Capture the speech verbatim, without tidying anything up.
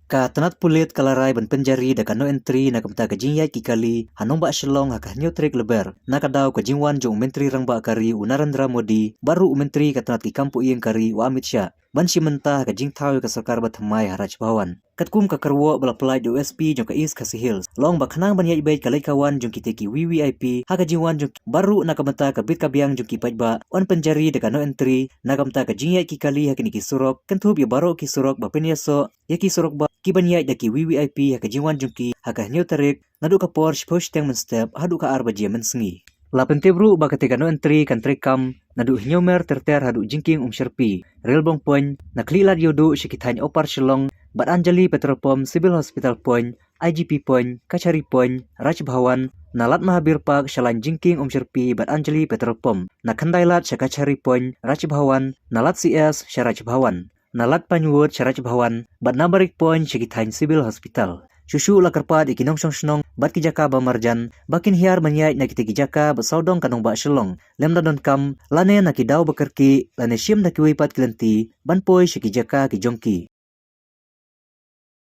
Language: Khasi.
Ka tnat pulit ka la rai ban pynjari da ka no entry na ka bynta ka jingïaid ki kali ha nongbah Shillong ha ka hynñiew tarik Lber, na ka daw ka jingwan jong u Myntri Rangbah ka ri u Narendra Modi, bad ruh u Myntri ka tnat ki kam pohiing ka ri u Amit Shah, ban shim bynta ha ka jingthaw ïa ka sorkar bathymmai ha Raj Bhavan. Katkum ka kyrwoh ba la pyllait da u S P jong ka East Khasi Hills, long ba khnang ban ïaid beit ka leit ka wan jong kita ki V V I P ha ka jingwan jong ki, bad ruh na ka bynta ka bit ka biang jong ki paidbah, yn pynjari da ka no entry na ka bynta ka jingïaid ki kali ha kine ki surok, kynthup ïa baroh ki surok ba pynïasoh ïa ki surok bah kiban ïaid da ki V V I P ha ka jingwan jong ki ha ka hynñiew tarik, naduh ka por shiphew shiteng mynstep haduh ka ar baje mynsngi. La pyntip ruh ba kata ka no entry kan treikam naduh Hynñiewmer ter ter haduh Jingkieng Umshyrpi, Railbong Point, na Khliehlad Ïewduh sha ki thaiñ Upper Shillong, bad Anjali Petrol Pump, Civil Hospital Point, I G P Point, Kachari Point, Raj Bhavan, na Lad Mahabir Park sha lain Jingkieng Umshyrpi bad Anjali Petrol Pump, na Khyndailad sha Kachari Point, Raj Bhavan, na Lad C S sha Raj Bhavan, na Lad Pinewood sha Raj Bhavan, bad na Barik Point sha ki thaiñ Civil Hospital. Shuh shuh la kyrpad ïa ki nongshong shnong bad ki jaka ba marjan ba kin hiar ban ïaid na kita ki jaka ba sawdong ka nongbah Shillong, lymda donkam, lane na ki daw ba kyrkieh, lane shim da kiwei pat ki lynti ban poi sha ki jaka ki jong ki.